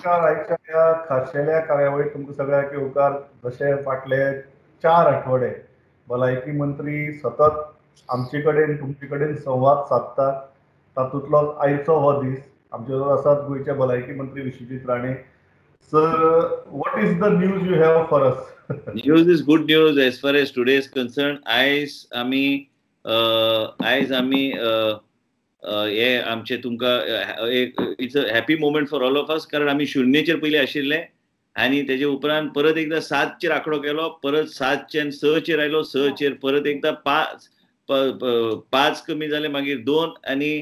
नमस्कार. आयच्या ह्या खाशेल्या कार्यावळीत तुमकां सगळ्यांक येवकार. जशे फाटले 4 आठवडे भलायकी मंत्री सतत आमचे कडेन तुमचे कडेन संवाद सादतात, तातूंतलो आयचो हो दीस. आमचे बरोबर आसात गोंयचे भलायकी मंत्री Vishwajit Rane. Sir, what is the news you have for us? News is good news as far as today is concern. आयज आमी आयज आमी हे आमचे तुमकां एक it's a happy moment for all of us, कारण आमी शुन्यचेर पयलीं आशिल्ले आनी तेजे उपरांत परत एकदां 7चेर आंकडो केलो, परत 7च्यान 6चेर आयलो, 6चेर परत एकदां 5 कमी जाले, मागीर 2, आनी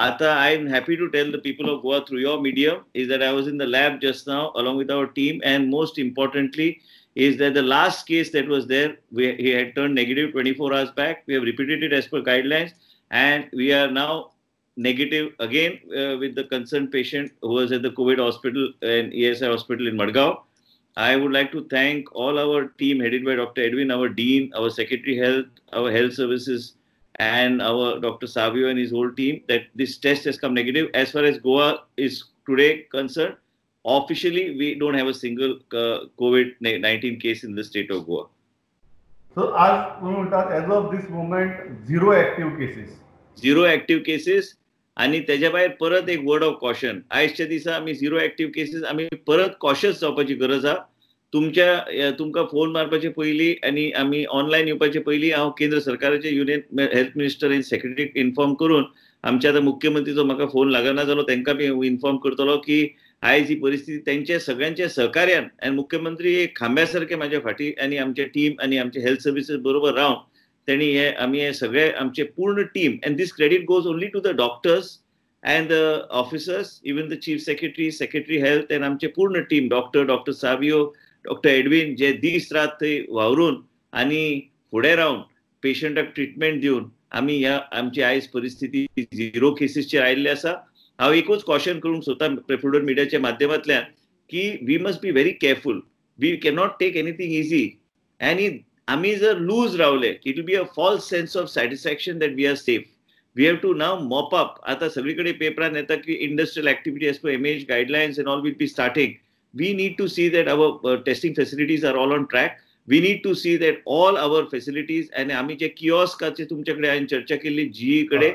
आतां I am happy to tell the people of Goa through your medium is that I was in the lab just now along with our team, and most importantly is that the last case that was there, he had turned negative 24 hours back. We have repeated it as per guidelines, and we are now negative again with the concerned patient who was at the COVID hospital and ESI hospital in Madgaon. I would like to thank all our team headed by Dr. Edwin, our dean, our secretary health, our health services, and our Dr. Savio and his whole team that this test has come negative. As far as Goa is today concerned, officially we don't have a single COVID-19 case in the state of Goa. So as of this moment, 0 active cases. 0 active cases. आनी तेज्या भायर परत एक word of caution, आयच्या दिसा आमी 0 active cases, आमी परत कॉशियस जावपाची गरज आहा. तुमच्या तुमकां फोन मारपाचे पयलीं आनी आमी ऑनलायन येवपाचे पयलीं हांव केंद्र सरकाराचे युनियन हेल्थ मिनिस्टर आनी सेक्रेटरीक इन्फॉर्म करून आमच्या आतां मुख्यमंत्रीचो म्हाका फोन लागना जालो, तांकां बी इन्फॉर्म करतलो की आयज ही परिस्थिती तेंच्या सगळ्यांच्या सहकार्यान आनी मुख्यमंत्री एक खांब्या सारके म्हाज्या फाटीं आनी आमचे टीम आनी आमचे हेल्थ सर्विसीस बरोबर रावन तेणी हे आमी हे सगळे आमचे पूर्ण team, and this credit goes only to the doctors and the officers, even the chief secretary, secretary health and आमचे पूर्ण team, doctor, doctor Savio, doctor Edwin, जे दीस रात थंय वावरून आनी फुडें रावन पेशंटाक ट्रिटमेंट दिवन आमी ह्या आमची आयज परिस्थिती 0 केसीसचेर आयिल्ली आसा. हांव एकूच कॉशन करूंक सोदता प्रेफर्ड मिडियाच्या माध्यमांतल्यान की we must be very careful, we cannot take anything easy, आनी आमी जर लूज रावले it will be a false sense of satisfaction that we are safe. We have to now mop up. आतां सगळी कडेन पेपरान येता की industrial activity as per MH guidelines and all will be starting. We need to see that our testing facilities are all on track. We need to see that all our facilities, आनी आमी जे किओस्काचे तुमचे कडेन हांवें चर्चा केल्ली GE कडेन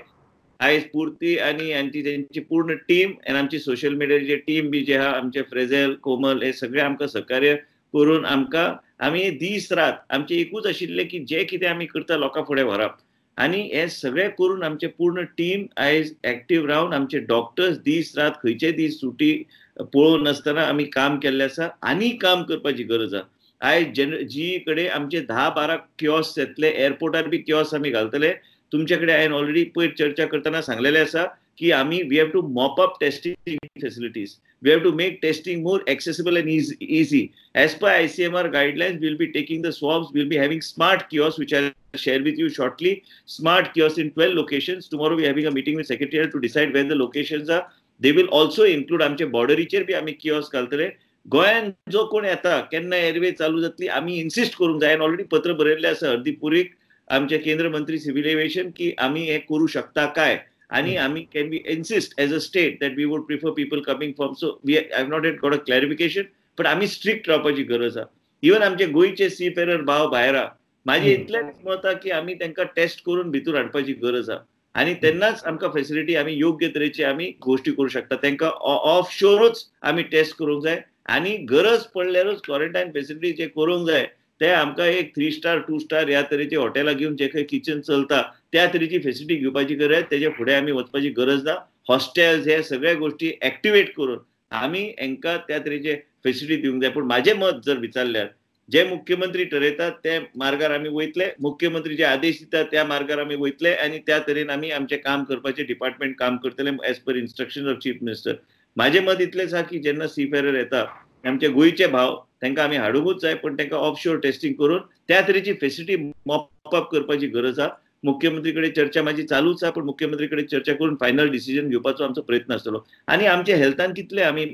आयज पुर्ती आनी आमची तेंची पूर्ण टीम आनी आमची सोशल मिडियाची टीम बी जे आहा, आमचे फ्रेझेल, कोमल, हे सगळे आमकां सहकार्य करून आमकां आमी दीस रात आमचें एकूच आशिल्लें की जें कितें आमी करता लोकां फुडें व्हरप, आनी हें सगळें करून आमचें पूर्ण टीम आयज एक्टीव रावन आमचे डॉक्टर्स दीस रात खंयचे दीस सुटी पळोवन नासतना आमी काम केल्लें आसा आनी काम करपाची गरज आसा. आयज जीई कडेन आमचे 10-12 किओस्क येतले, एअरपोर्टार बी किओस्क आमी घालतले. तुमचे कडेन हांवें ऑलरेडी पयर चर्चा करतना सांगलेलें आसा की आमी we have to mop up testing facilities, we have to make testing more accessible and easy. As per ICMR guidelines, we will be taking the swabs, we will be having smart kiosk which I share with you shortly, smart kiosk in 12 locations. Tomorrow we having a meeting with secretary to decide where the locations are. They will also include आमचे बॉर्डरीचेर बी आमी kiosk घालतले. गोंयान जो कोण येता केन्ना airway चालू जातली आमी इन्सिस्ट करूंक जाय. हांवें ऑलरेडी पत्र बरयल्लें आसा हरदीप पुरीक, आमचे केंद्र मंत्री सिव्हिल एव्हिएशन, की आमी हें करूं शकता काय, आनी आमी can we insist as a state that we would prefer people coming from. So we have not yet got a clarification, but आमी स्ट्रिक्ट रावपाची गरज आसा. इवन आमचे गोंयचे सी फेरर भाव भायर आहा, म्हाजें इतलेंच मत आहा की आमी तांकां टेस्ट करून भितर हाडपाची गरज आहा आनी तेन्नाच आमकां फेसिलिटी आमी योग्य तरेची आमी गोश्टी करूं शकता. तांकां ऑफ शोरूच आमी टेस्ट करूंक जाय आनी गरज पडल्यारूच क्वॉरंटायन फेसिलिटी जे करूंक जाय ते आमकां एक 3 स्टार 2 स्टार ह्या तरेचे हॉटेलां घेवन जे खंय किचन चलता त्या तरेची फेसिलिटी घेवपाची गरज, तेजे फुडें आमी वचपाची गरज ना. हॉस्टेल्स हे सगळ्या गोश्टी एक्टिवेट करून आमी हांकां त्या तरेचे फेसिलिटी दिवंक जाय. पूण म्हाजें मत जर विचारल्यार जे मुख्यमंत्री ठरयतात ते मार्गार आमी वयतले, मुख्यमंत्री जे आदेश दितात त्या मार्गार आमी वयतले आनी त्या तरेन आमी आमचें काम करपाचें डिपार्टमेंट काम करतले as per instruction of chief minister. म्हाजें मत इतलेंच आहा की जेन्ना सी फेरर येता आमचे गोंयचे भाव तांकां आमी हाडुंकूच जाय, पूण तांकां ऑफशोर टेस्टिंग करून त्या तरेची फेसिलिटी मॉप अप करपाची गरज आहा. मुख्यमंत्री कडेन चर्चा म्हाजी चालूच आहा, पूण मुख्यमंत्री कडेन चर्चा करून फायनल डिसिजन घेवपाचो आमचो प्रयत्न आसतलो. आनी आमच्या हेल्थान कितले आमी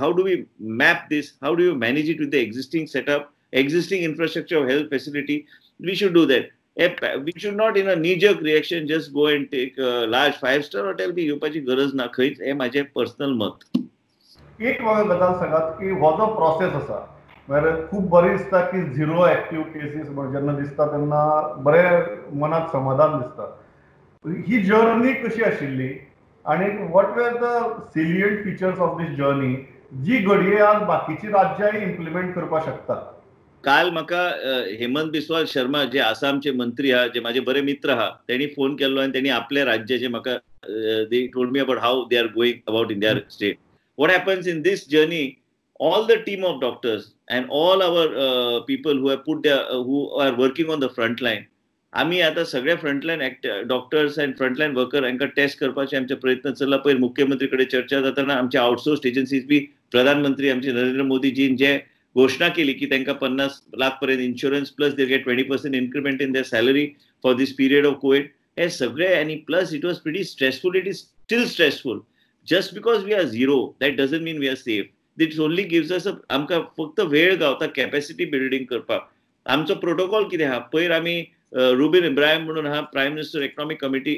how do we map this, how do you manage it with the existing setup, existing infrastructure of health facility, we should do that. We should not in a knee jerk reaction just go and take large 5 star hotel बी घेवपाची गरज ना खंयच, हें म्हाजें personal मत. एक म्हाका गजाल सांगात की हो जो प्रोसेस आसा म्हळ्यार खूब बरें दिसता की झिरो एक्टीव केसीस जेन्ना दिसता तेन्ना बरें मनाक समाधान दिसता. ही जर्नी कशी आशिल्ली आनी what were the salient features of this journey जी घडये आज बाकीची राज्यांय इम्प्लिमेंट करपाक शकतात? काल म्हाका हेमंत बिस्वाल शर्मा जे आसामचे मंत्री आहा, जे माझे बरे मित्र आहा, तेणी फोन केल्लो आनी तेणी आपल्या राज्याचे म्हाका they told me about how they are going about in their state. What happens in this journey, all the team of doctors and all our people who have put their who are working on the front line, आमी आतां सगळे frontline doctors आनी frontline worker हांकां taste करपाचे आमचे प्रयत्न चल्ला. पयर मुख्यमंत्री कडेन चर्चा जाताना आमचे आउटसोर्स एजन्सीज बी प्रधानमंत्री आमचे नरेंद्र मोदीजीन जे घोशणा केली की तांकां 50 लाख पर्यंत insurance plus they get 20% increment in their salary for this period of COVID, हे सगळे. आनी plus it was pretty stressful, it is still stressful. Just because we are zero that doesn't mean we are safe. This only gives us आमकां फक्त वेळ गावता capacity building करपाक. आमचो protocol कितें आहा, पयर आमी रुबीन इब्राहिम म्हणून आहा, prime minister economic committee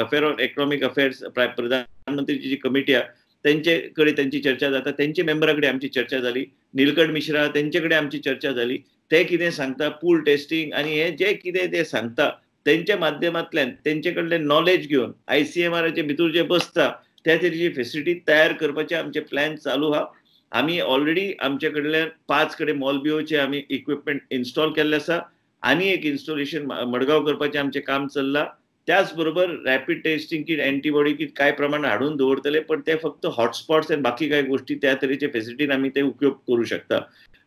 affair on economic affairs प्रधानमंत्रीची जी कमिटी आहा तेंचे कडेन तेंची चर्चा जाता, तेंचे मेंबरा कडेन आमची चर्चा जाली, नीलकंठ मिश्रा तेंचे कडेन आमची चर्चा जाली. ते कितें सांगता पूल टेस्टिंग आनी हे जे कितें ते सांगता तेंच्या माध्यमांतल्यान तेंचे कडल्यान नॉलेज घेवन आयसीएमआराचे भितर जे बसता त्या तरेची फेसिलिटी तयार करपाचे आमचे प्लॅन चालू आहा. आमी ऑलरेडी आमचे कडल्यान 5 कडेन मॉलबिओचे आमी इक्विपमेंट इन्स्टॉल केल्ले आसा आनी एक इन्स्टॉलेशन मडगांव करपाचें आमचें काम चल्लां. त्याच बरोबर rapid testing kit, antibody kit कांय प्रमाणात हाडून दवरतले, पण ते फक्त हॉटस्पॉट्स आनी बाकी कांय गोष्टी त्या तरेचे फेसिलिटीन आमी ते उपयोग करू शकता.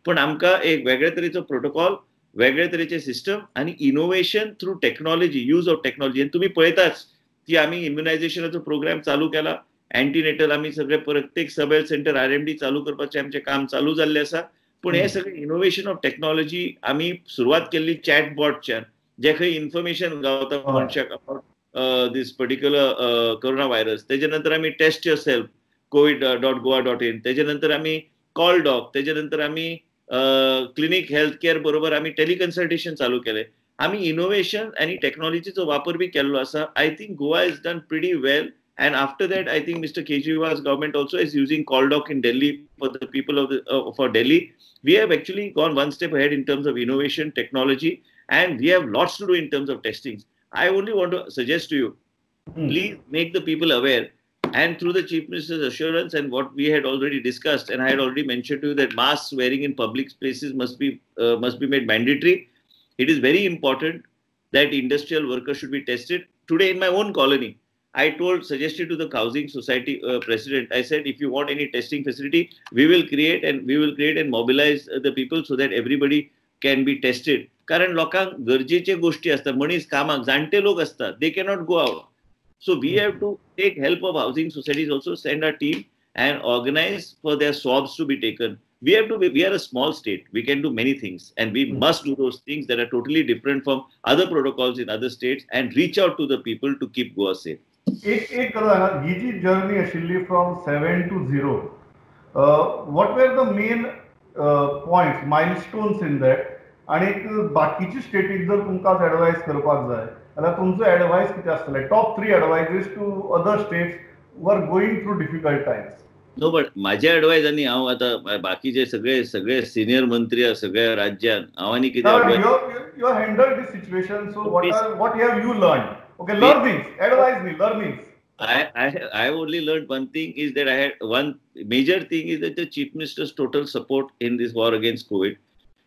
पण आमकां एक वेगळे तरेचो प्रोटोकॉल, वेगळे तरेचे सिस्टम आनी innovation through technology, use of technology. आनी तुमी पळयताच की आमी इम्युनायझेशनाचो प्रोग्राम चालू केला, अँटीनेटल आमी सगळे प्रत्येक सब हेल्थ सेंटर आरएमडी चालू करपाचें आमचें काम चालू जाल्लें आसा. पूण हे सगळे इनोवेशन ऑफ टेक्नॉलॉजी आमी सुरवात केल्ली चॅटबॉटच्यान, जे खंय इन्फॉर्मेशन गावता मनशाक about this particular corona virus. तेजे नंतर आमी टेस्ट your self covid.goa.in, तेजे नंतर आमी कॉल डॉक, तेजे नंतर आमी क्लिनीक हेल्थ केअर बरोबर आमी टेलिकन्सल्टेशन चालू केलें. आमी इनोवेशन आनी टेक्नॉलॉजीचो वापर बी केल्लो आसा. I think Goa is done pretty well. And after that, I think Mr. Kejriwal's government also is using CallDoc in Delhi for the people of for Delhi. We have actually gone one step ahead in terms of innovation, technology, and we have lots to do in terms of testing. I only want to suggest to you, please make the people aware. And through the Chief Minister's assurance and what we had already discussed, and I had already mentioned to you that masks wearing in public spaces must be made mandatory. It is very important that industrial workers should be tested. Today in my own colony, I suggested to the housing society president, I said, if you want any testing facility, we will create and mobilize the people so that everybody can be tested. कारण लोकांक गरजेचे गोष्टी असतात, मनीस कामाक जाणटे लोक असतात, they cannot go out. So we have to take help of housing societies also, send our team and organize for their swabs to be taken. We are a small state. We can do many things and we must do those things that are totally different from other protocols in other states and reach out to the people to keep Goa safe. एक गजाल सांगा, ही जी journey आशिल्ली from 7 to 0, what were the main points, milestones in that? आनी बाकीची static जर तुमकां advice करपाक जाय जाल्यार तुमचो एडवायस कितें आसतलें? Top 3 advices to other states who are going through difficult times. No, but माझे एडवायस आनी हांव आतां बाकीचे सगळे सगळे सिनियर मंत्री आसा सगळ्या राज्यान, हांव आनी कितें you handle this situation, so what have you learn? Okay, learnings, advise me, learnings. I only learned one thing is that I had one major thing is that the Chief Minister's total support in this war against COVID.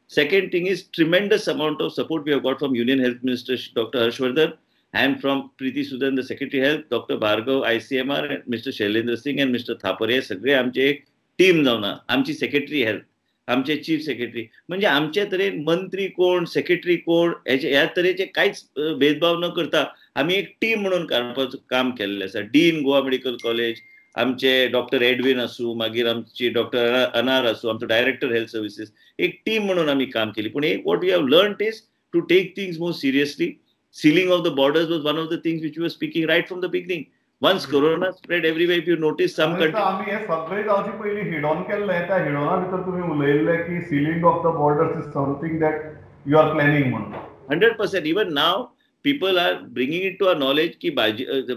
Second thing is tremendous amount of support we have got from Union Health Minister Dr. Harshvardhan and from Preeti Sudan, the Secretary Health, Dr. Bhargav, ICMR, and Mr. Shailendra Singh and Mr. Thapar. हे सगळे आमचे एक team जावन आमची secretary health, आमचे chief secretary, म्हणजे आमचे तरेन मंत्री कोण, सेक्रेटरी कोण, ह्या तरेचे कांयच भेदभाव न करता आमी एक टीम म्हणून करपाचो काम केल्लें आसा. डीन गोवा मेडिकल कॉलेज, आमचे डॉक्टर एडविन आसूं, मागीर आमची डॉक्टर अनार आसूं, आमचो डायरेक्टर हेल्थ सर्विसीस, एक टीम म्हणून आमी काम केली. पूण एक what we have learn is to take things more seriously. Sealing of the borders was one of the things which we were speaking right from the beginning. Once corona spread everywhere, if you notice some countries. आमी हे सगळे जावचे पयलीं हिडॉन केल्लें, त्या हिडॉना भितर तुमी उलयल्ले की sealing of the borders is something that you are planning म्हणून. 100%. Even now people are bringing it to our knowledge की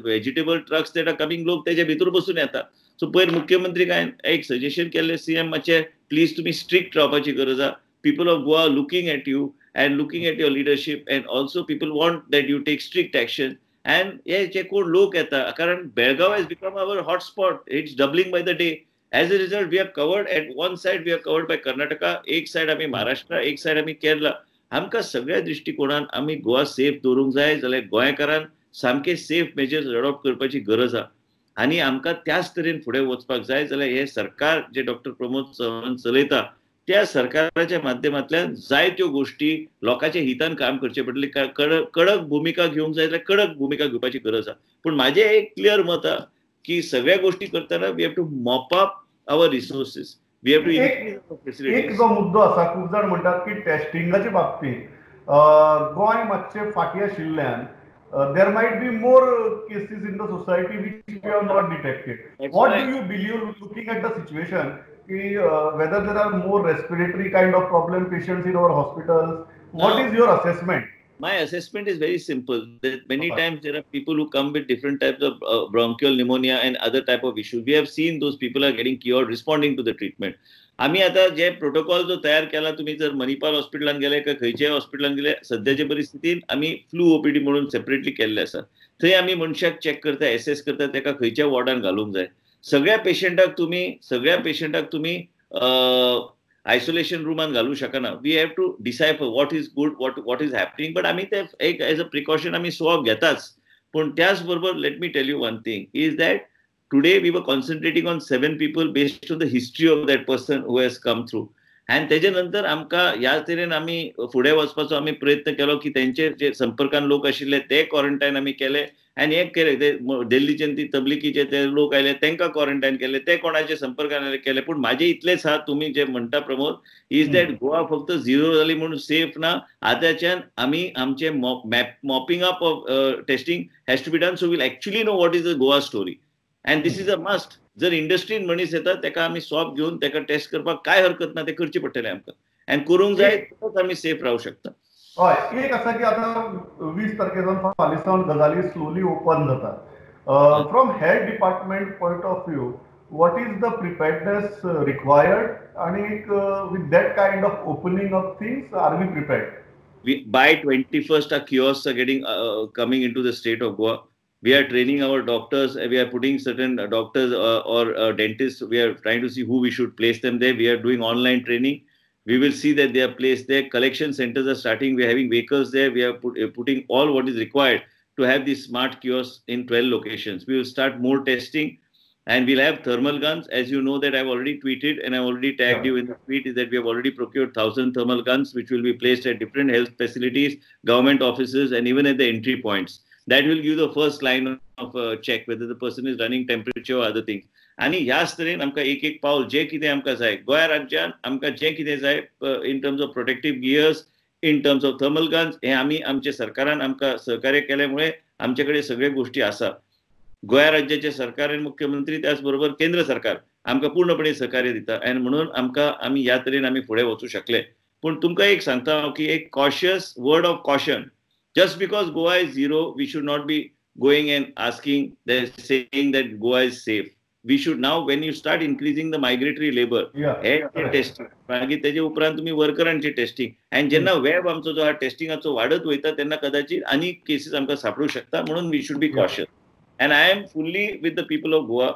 vegetable trucks that are coming, लोक त्याच्या भितर बसून येता. सो पयर मुख्यमंत्री काय एक सजेशन केल्लें, सीएम मातशें प्लीज तुमी स्ट्रिक्ट रावपाची गरज आहा. People of Goa looking at you and looking at your leadership, and also people want that you take strict action. And हे जे कोण लोक येता, कारण Belgaum has become our hotspot, it's doubling by the day. As a result we are covered at one side, we are covered by Karnataka, एक side आमी महाराष्ट्र, एक side आमी केरला. आमकां सगळ्या दृश्टिकोणान आमी गोवा सेफ दवरूंक जाय जाल्यार गोंयकारान सामके सेफ मेजर्स अडॉप्ट करपाची गरज आहा आनी आमकां त्याच तरेन फुडें वचपाक जाय. जाल्यार हें सरकार जे डॉक्टर प्रमोद सावंत चलयता त्या सरकाराच्या माध्यमांतल्यान जायत्यो गोश्टी लोकांच्या हितान काम करचें पडटलें. कडक भुमिका घेवंक जाय जाल्यार कडक भुमिका घेवपाची गरज आहा. पूण म्हाजें एक क्लियर मत आहा की सगळ्या गोश्टी करतना we have to mop up our resources, we have to increase our facilities. एक जो मुद्दो आसा, खूब जाण म्हणटात की टेस्टिंगाच्या बाबतींत गोंय मातशें फाटीं आशिल्ल्यान there might be more cases in the society which we have not detected. What do you believe, looking at the situation, whether there are more respiratory kind of problem patients in our hospitals? What is your assessment? My assessment is very simple. That many times there are people who come with different types of bronchial pneumonia and other type of issues. We have seen those people are getting cured, responding to the treatment. आमी आता जे protocol जो तयार केला, तुम्ही जर मणिपाल हॉस्पिटलान गेले काय खंयच्याय हॉस्पिटलान गेले, सद्याच्या परिस्थितीन आमी फ्लू ओपीडी म्हणून सेपरेटली केल्ले आसा. थंय आमी मनशाक चॅक करता, एसेस करता, ताका खंयच्या वॉर्डान घालूंक जाय. सगळ्या पेशंटाक तुमी आयसोलेशन रुमान घालू शकना. We have to decide what is good, what is happening. But आमी ते एक एज अ प्रिकॉशन आमी स्वॉब घेताच. पूण त्याच बरोबर let me tell you one thing is that today we were concentrating on 7 people based on the history of that person who has come through. आनी तेजे नंतर आमकां ह्या तरेन आमी फुडें वचपाचो आमी प्रयत्न केलो की तेंचे जे संपर्कान लोक आशिल्ले ते क्वॉरंटायन आमी केले आनी एक केले, ते दिल्लीच्यान ती तबलिकीचे ते लोक आयले तांकां क्वॉरंटायन केले, ते कोणाचे संपर्कान आयले केले. पूण म्हाजे इतलेच आहा, तुमी जे म्हणटा प्रमोद, is that Goa फक्त झिरो जाली म्हणून सेफ ना. आतांच्यान आमी आमचे mopping up of testing has to be done, so we'll actually know what is the Goa story. And this is a must. जर इंडस्ट्रीन मनीस येता तेका आमी स्वॉब घेवन तेका टेस्ट करपाक काय हरकत ना, ते करचें पडटलें आमकां आनी करूंक जाय तरच आमी सेफ रावूं शकता. हय, एक आसा की आतां 20 तारखे सावन फाल्यां सावन गजाली स्लोली ओपन जाता. From health department point of view, what is the preparedness required आनी with that kind of opening of things are we prepared? By 21st our kiosks are getting coming into the state of Goa. We are training our doctors. We are putting certain doctors or dentists. We are trying to see who we should place them there. We are doing online training. We will see that they are placed there. Collection centers are starting. We are having vehicles there. We are putting all what is required to have these smart kiosks in 12 locations. We will start more testing and we'll have thermal guns. As you know that I've already tweeted and I've already tagged you in the tweet is that we have already procured 1,000 thermal guns, which will be placed at different health facilities, government offices, and even at the entry points. That will give the first line of check whether the person is running temperature or other things. आनी ह्याच तरेन आमकां एक एक पावल जें कितें आमकां जाय गोंया राज्यान आमकां जें कितें जाय in terms of protective gears, in terms of thermal guns, हें आमी आमच्या सरकारान आमकां सहकार्य केल्या मुळे आमचे कडेन सगळे गोश्टी आसा. गोंया राज्याचे सरकार आनी मुख्यमंत्री त्याच बरोबर केंद्र सरकार आमकां पूर्णपणे सहकार्य दिता आनी म्हणून आमकां आमी ह्या तरेन आमी फुडें वचूं शकले. पूण तुमकां एक सांगता हांव की एक cautious word of caution. Just because Goa is zero, we should not be going and asking, saying that Goa is safe. We should now, when you start increasing the migratory labor, testing, मागीर तेजे उपरांत तुमी वर्करांची testing, आनी जेन्ना web आमचो जो टेस्टिंगाचो वाडत वयता तेन्ना कदाचित आनी केसीस आमकां सापडूंक शकता. म्हणून we should be cautious. And I am fully with the people of Goa,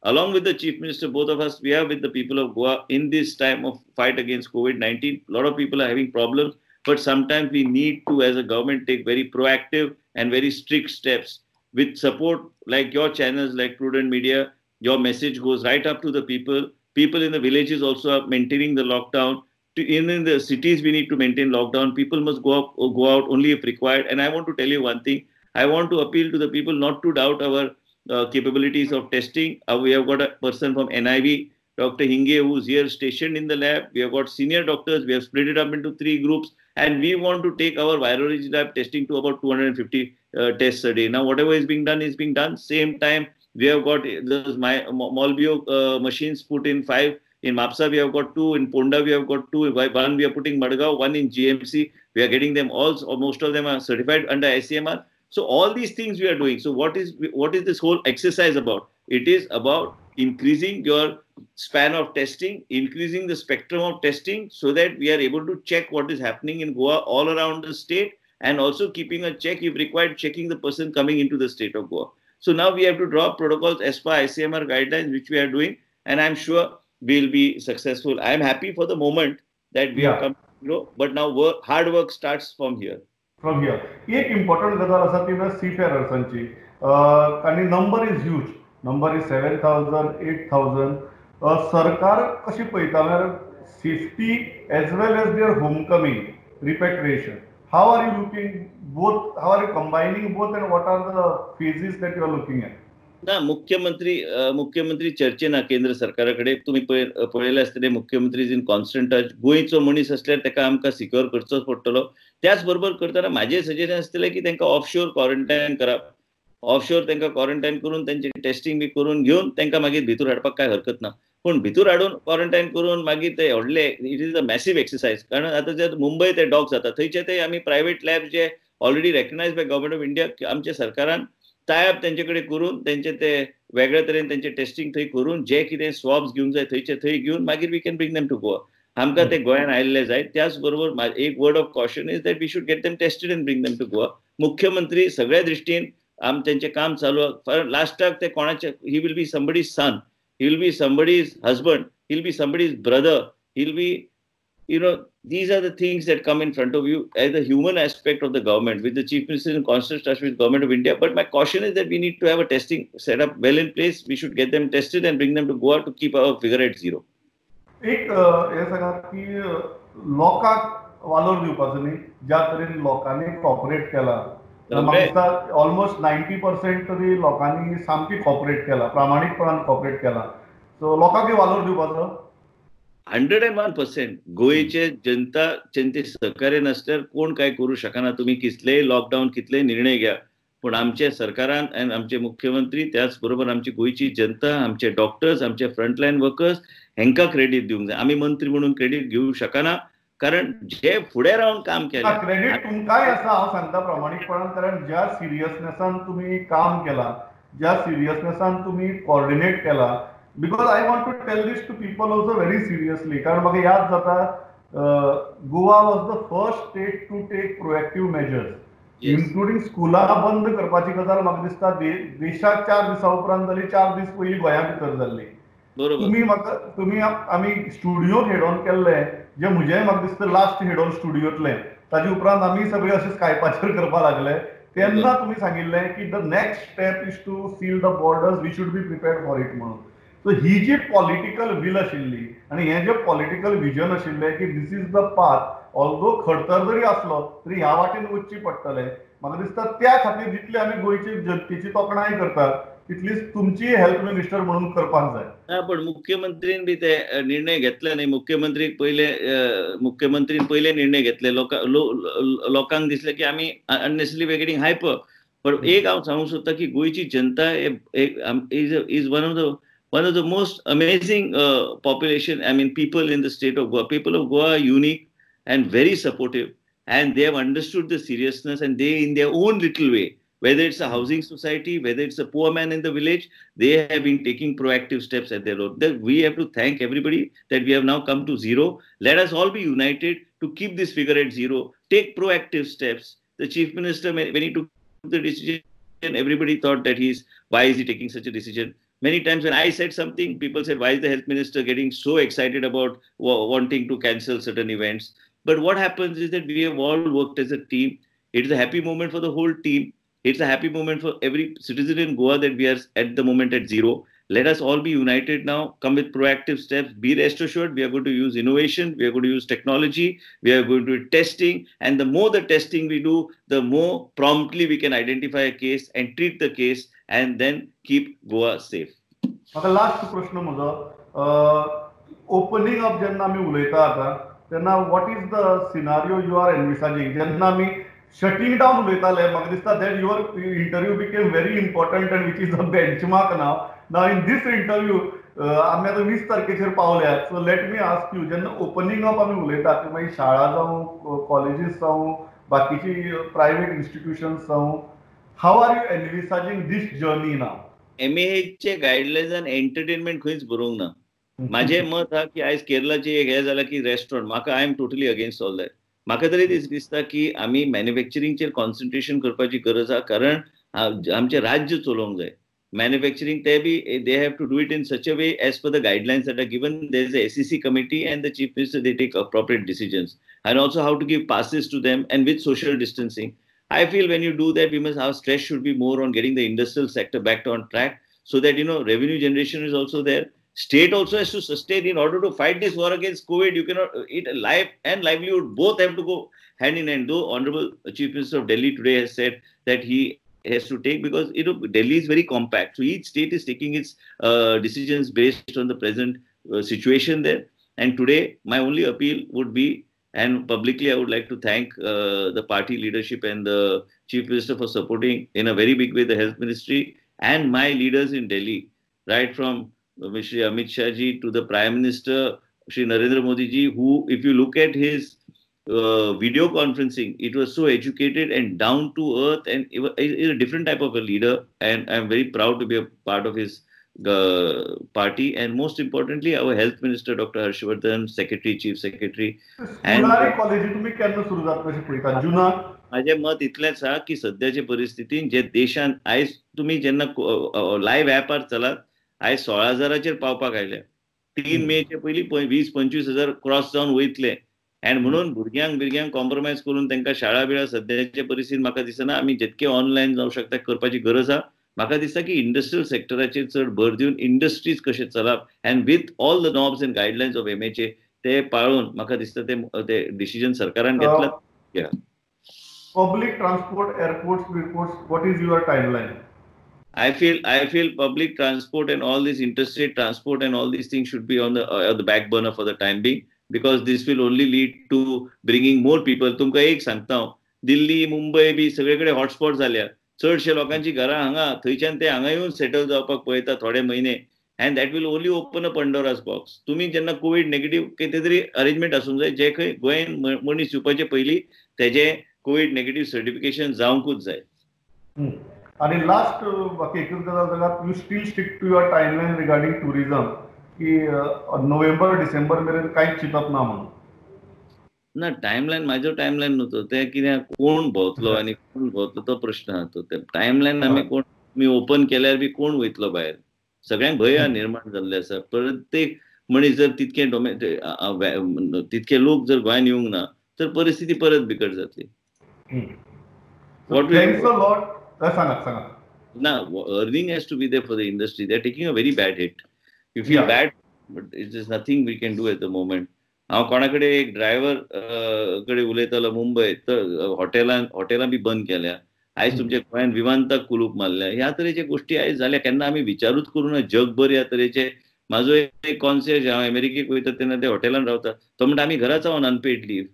along with the Chief Minister, both of us, we are with the people of Goa in this time of fight against COVID-19. A lot of people are having problems. But sometimes we need to, as a government, take very proactive and very strict steps with support like your channels, like Prudent Media. Your message goes right up to the people. People in the villages also are maintaining the lockdown. In the cities, we need to maintain lockdown. People must go up or go out only if required. And I want to tell you one thing. I want to appeal to the people not to doubt our capabilities of testing. We have got a person from NIV, Dr. Hinge, who's here stationed in the lab. We have got senior doctors. We have split it up into 3 groups. And we want to take our virology lab testing to about 250 tests a day. Now, whatever is being done is being done. Same time, we have got those Molbio machines put in 5. In Mapsa, we have got 2. In Ponda, we have got 2. 1 we are putting Madgaon, 1 in GMC. We are getting them all. Or most of them are certified under ICMR. So all these things we are doing. So what is this whole exercise about? It is about increasing your span of testing, increasing the spectrum of testing so that we are able to check what is happening in Goa all around the state, and also keeping a check if required, checking the person coming into the state of Goa. So now we have to draw protocols as per ICMR guidelines, which we are doing, and I'm sure we'll be successful. I'm happy for the moment that we have come to zero, but now hard work starts from here. From here. एक important गजाल आसा ती म्हळ्यार सीफेरर्सांची, आनी number is huge, number is 7,000, 8,000. सरकार कशी पळयता म्हळ्यार safety as well as their home coming, repatriation. How are you looking both, how are you combining both, and what are the phases that you are looking at? ना, मुख्यमंत्री चर्चे ना केंद्र सरकारा कडेन. तुमी पळयलें आसतलें, मुख्यमंत्री is in constant touch. गोंयचो मनीस असल्यार ताका आमकां सिक्योर करचोच पडटलो. त्याच बरोबर करतना म्हाजें सजेशन आसतलें की तांकां ऑफशोर क्वॉरंटायन करप. ऑफशोर तांकां क्वॉरंटायन करून तांचे टेस्टिंग बी करून घेवन तांकां मागीर भितर हाडपाक कांय हरकत ना. पूण भितर हाडून क्वॉरंटायन करून मागीर ते व्हडले, it is a massive exercise. कारण आतां जे मुंबय ते डॉग जाता थंयचे ते आमी private lab J already recognise by government of India, आमच्या सरकारान टायप तेंचे कडेन करून तेंचे ते वेगळे तरेन तेंचे टेस्टिंग थंय करून जे कितें स्वॉब्स घेवंक जाय थंयचे थंय घेवन मागीर we can bring them to Goa. आमकां ते गोंयान आयिल्ले जाय. त्याच बरोबर एक word of caution is that we should get them tested and bring them to Goa. मुख्यमंत्री सगळ्या दृश्टीन आम तेंचें काम चालू. लास्टाक ते कोणाचे, he will be somebody's son, he will be somebody's husband, he will be somebody's brother, he will be, you know, these are the things that come in front of you as the human aspect of the government, with the Chief Minister in constant touch with Government of India. But my caution is that we need to have a testing set up well in place. We should get them tested and bring them to Goa to keep our figure at zero. एक हे सांगा की लोकांक वालोर दिवपाचो न्ही, ज्या तरेन लोकांनी कॉपरेट केला, म्हाका दिसता ऑलमोस्ट 90% तरी लोकांनी सामकी कॉपरेट केला, प्रामाणीकपणान कॉपरेट केला. सो लोकांकूय वालोर दिवपाचो. 101% गोंयचे जनता जनते सहकार्य नासल्यार कोण काय करू शकना. तुमी कितलेय लॉकडावन, कितलेय निर्णय घ्या, पूण आमचे सरकारान आनी आमचे मुख्यमंत्री, त्याच बरोबर आमची गोंयची जनता, आमचे डॉक्टर्स, आमचे फ्रंटलायन वर्कर्स हेंकां क्रेडीट दिवंक जाय. आमी मंत्री म्हणून क्रेडीट घेवंक शकना, कारण जे फुडें रावन काम केलें. क्रेडीट तुमकांय आसा, हांव सांगता प्रामाणीकपणान, कारण ज्या सिरियसनेसान तुमी काम केलां, ज्या सिरियसनेसान तुमी कॉर्डिनेट केलां, because I want to tell this to people also very seriously. कारण म्हाका याद जाता, Goa was the first state to take proactive measures, including स्कुलां बंद करपाची गजाल म्हाका दिसता देशाक 4 दिसां उपरांत जाली, 4 दीस पयलीं गोंया भितर जाल्ली. तुमी म्हाका, तुमी आमी स्टुडियोक हेड ऑन केल्ले, जे म्हजें म्हाका दिसता लास्ट हेड ऑन स्टुडियोंतलें, ताजे उपरांत आमी सगळे अशे स्कायपाचेर करपाक लागले. तेन्ना तुमी सांगिल्लें की the next step is to seal the borders, we should be prepared for it म्हणून. सो ही जी पॉलिटिकल will आशिल्ली आनी हें जें पॉलिटिकल विजन आशिल्लें की this is the path, although खडतर जरी आसलो तरी ह्या वाटेन वचची पडटलें, म्हाका दिसता त्या खातीर जितली आमी गोंयची जनतेची तोखणाय करतात तितलीच तुमची हेल्थ मिनिस्टर म्हणून करपाक जाय. ना, पण मुख्यमंत्रीन बी ते निर्णय घेतले न्ही. मुख्यमंत्रीन पयले निर्णय घेतले. लोकांक दिसलें की आमी unnecessarily we getting hyper. पण एक हांव सांगूंक सोदता की गोंयची जनता is one of the most amazing population, I mean people in the state of Goa. People of Goa are unique and very supportive, and they have understood the seriousness, and they in their own little way, whether it's a housing society, whether it's a poor man in the village, they have been taking proactive steps at their own. We have to thank everybody that we have now come to zero. Let us all be united to keep this figure at zero, take proactive steps. The Chief Minister, when he took the decision, everybody thought that why is he taking such a decision? Many times when I said something, people said, why is the health minister getting so excited about wanting to cancel certain events? But what happens is that we have all worked as a team. It is a happy moment for the whole team. It's a happy moment for every citizen in Goa that we are at the moment at zero. Let us all be united now, come with proactive steps, be rest assured we are going to use innovation, we are going to use technology, we are going to do testing, and the more the testing we do, the more promptly we can identify a case and treat the case and then keep Goa safe. म्हाका last प्रश्न म्हजो, opening up जेन्ना आमी उलयता आतां तेन्ना what is the scenario you are envisaging? जेन्ना आमी शटिंग डावन उलयताले, म्हाका दिसता that your interview became very important and which is a benchmark now. Now in this interview आमी आतां 20 तारखेचेर पावल्यात, so let me ask you, जेन्ना ओपनिंग अप आमी उलयतात ती मागीर शाळा जावं, कॉलेजीस जावं, बाकीची प्रायवेट इन्स्टिट्युशन्स जावं, how are you envisaging this journey now? एमएएचचे गायडलायन्सान एंटरटेनमेंट खंयच बरोवंक ना. म्हाजें मत आहा की आयज केरलाचे एक हें जालां की रेस्टॉरंट, म्हाका I am totally against all that. म्हाका तरी दिसता की आमी मॅन्युफॅक्चरिंगचेर कॉन्सन्ट्रेशन करपाची गरज आहा, कारण आमचें राज्य चलोवंक जाय. मॅन्युफॅक्चरिंग ते बी they have to do it in such a way as per the guidelines that are given. There is a SEC committee and the chief minister, they take appropriate decisions and also how to give passes to them and with social distancing. I feel when you do that, we must, our stress should be more on getting the industrial sector back on track so that, you know, revenue generation is also there. State also has to sustain in order to fight this war against COVID. You cannot, it life and livelihood both have to go hand in hand. Though Honorable Chief Minister of Delhi today has said that he has to take, because, you know, Delhi is very compact. So each state is taking its decisions based on the present situation there. And today, my only appeal would be, and publicly I would like to thank the party leadership and the Chief Minister for supporting in a very big way the health ministry and my leaders in Delhi, right from Shri Amit Shah ji to the Prime Minister, Shri Narendra Modi ji, who, if you look at his video conferencing, it was so educated and down to earth, and is a different type of a leader, and I'm very proud to be a part of his party, and most importantly our health minister Dr. Harshvardhan, secretary, chief secretary. And तुम्ही केन्ना सुरू जातले अशें पळयता जुनाक? म्हाजें मत इतलेंच आहा की सद्याचे परिस्थितीन जे देशान आयज तुमी जेन्ना लायव्ह ऍपार चलात, आयज 16,000 पावपाक आयल्या. 3 मेचे पयलीं 20-25 हजार क्रॉस जावन वयतले. अँड म्हणून भुरग्यांक बिरग्यांक कॉम्प्रोमायज करून तांकां शाळा बिळा सद्याचे परिस्थितीन म्हाका दिसना आमी जितके ऑनलायन जावं शकता करपाची गरज आहा. म्हाका दिसता की इंडस्ट्रियल सेक्टराचेर चड भर दिवन इंडस्ट्रीज कशें चलप and with all the norms and guidelines of MHA ते पाळून म्हाका दिसता ते डिसिजन सरकारान घेतलां. Public transport, airports, airports, what is your timeline? I feel public transport and all this interstate transport and all these things should be on the back burner for the time being, because this will only lead to bringing more people. तुमकां एक सांगता हांव, दिल्ली, मुंबय बी सगळे कडेन hotspot जाल्या. चडशे लोकांची घरां हांगा, थंयच्यान ते हांगा येवन सेटल जावपाक पळयता थोडे म्हयने, and that will only open a Pandora's box. तुमी जेन्ना कोवीड नेगेटीव कितें तरी अरेंजमेंट आसूंक जाय, जे खंय गोंयान मनीस येवपाचे पयलीं तेजें कोवीड नेगेटीव सर्टिफिकेशन जावंकूच जाय. आनी लास्ट बाकी एकच गजाल सांगात, you still stick to your timeline regarding tourism की नोव्हेंबर डिसेंबर मेरेन कांयच चिंतप ना म्हणून? ना, टायमलायन म्हाजो टायमलायन न्हू तो, तें कितें कोण भोंवतलो आनी कोण भोंवतलो तो प्रश्न आहा. तो टायमलायन आमी कोण तुमी ओपन केल्यार बी कोण वयतलो भायर, सगळ्यांक भंय निर्माण जाल्लें आसा. प्रत्येक मनीस जर तितके तितके लोक जर गोंयांत येवंक ना तर परिस्थिती परत बिकट जातली. सांगात. ना, earning has to be there for the industry. They are taking a very bad hit. You feel bad, but it is nothing we can do at the moment. हांव कोणा कडेन एक ड्रायव्हर कडेन उलयतालो मुंबय, तर हॉटेलां बी बंद केल्या. आयज तुमच्या गोंयांत विमानतळ कुलूप मारल्या. ह्या तरेचे गोश्टी आयज जाल्या, केन्ना आमी विचारूच करूं ना जगभर ह्या तरेचे. म्हाजो एक कॉन्सियर्ज, हांव अमेरिकेक वयता तेन्ना ते हॉटेलान रावता, तो म्हणटा आमी घराच रावन अनपेड लीव,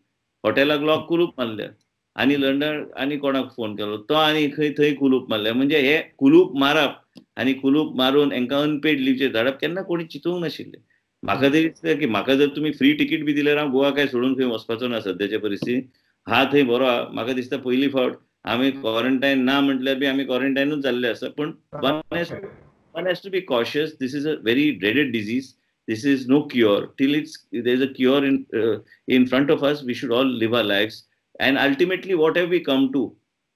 हॉटेलाक लॉक कुलूप मारल्या. आनी लंडन आनी कोणाक फोन केलो तो आनी खंय थंय कुलूप मारल्या. म्हणजे हे कुलूप मारप आनी कुलूप मारून हांकां अनपेड लिवचेर धाडप केन्ना कोणी चिंतूंक नाशिल्लें. म्हाका तरी दिसता की म्हाका जर तुमी फ्री तिकीट बी दिल्यार हांव गोवा काय सोडून खंय वचपाचो ना सद्याच्या परिस्थितीन. हा थंय बरो आहा, म्हाका दिसता पयली फावट आमी क्वॉरंटायन ना म्हटल्यार बी आमी क्वॉरंटायनूच जाल्ले आसा. पूण one has to be cautious. This is a very dreaded disease. This is no cure. Till it's there is a cure in front of us, we should all live our lives. And ultimately, what have we come to?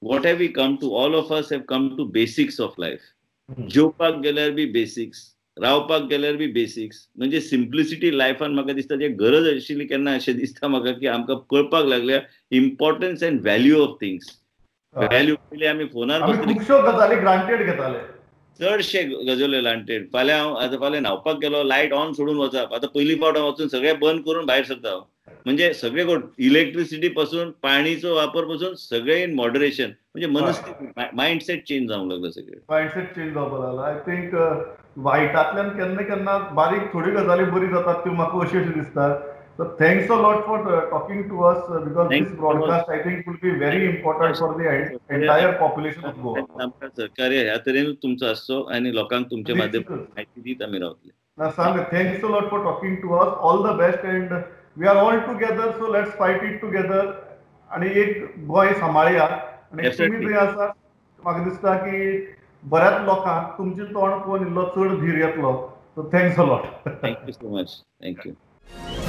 What have we come to? All of us have come to basics of life. जेवपाक गेल्यार बी basics, रावपाक गेल्यार बी basics. म्हणजे simplicity लायफान म्हाका दिसता जे गरज आशिल्ली केन्ना अशें दिसता म्हाका की आमकां कळपाक लागल्या importance and value of things. Value पयलीं आमी फोनार खुबश्यो गजाली ग्रांटेड घेताले, चडशे गजाली ग्रांटेड. फाल्यां हांव आतां फाल्यां न्हांवपाक गेलो, लायट ऑन सोडून वचप. आतां पयली फावट हांव वचून सगळें बंद करून भायर सरता हांव. म्हणजे सगळे कोण इलेक्ट्रिसिटी पासून पाणीचो वापर पासून सगळे इन मॉडरेशन. म्हणजे मनस्थिती, मायंडसेट चेंज जावंक लागला सगळे. मायंडसेट चेंज जावपाक लागला. I think वायटांतल्यान केन्ना केन्ना बारीक थोडी गजाली बरी जातात त्यो म्हाका अश्यो अश्यो दिसतात. So thanks a lot for talking to us, because this broadcast I think will be very important for the entire population of Goa. आमकां सहकार्य ह्या तरेन तुमचो आसचो आनी लोकांक तुमच्या माध्यमांतल्यान म्हायती दीत आमी रावतले. सांग, thanks a lot for talking to us. All the best and we are all together, so let's fight it together. आनी एक गोंय सांबाळया. आनी तुमी थंय आसा, म्हाका दिसता की बऱ्याच लोकांक तुमचें तोंड पळोवन इल्लो चड धीर येतलो. So thanks a lot. Thank you so much. Thank you.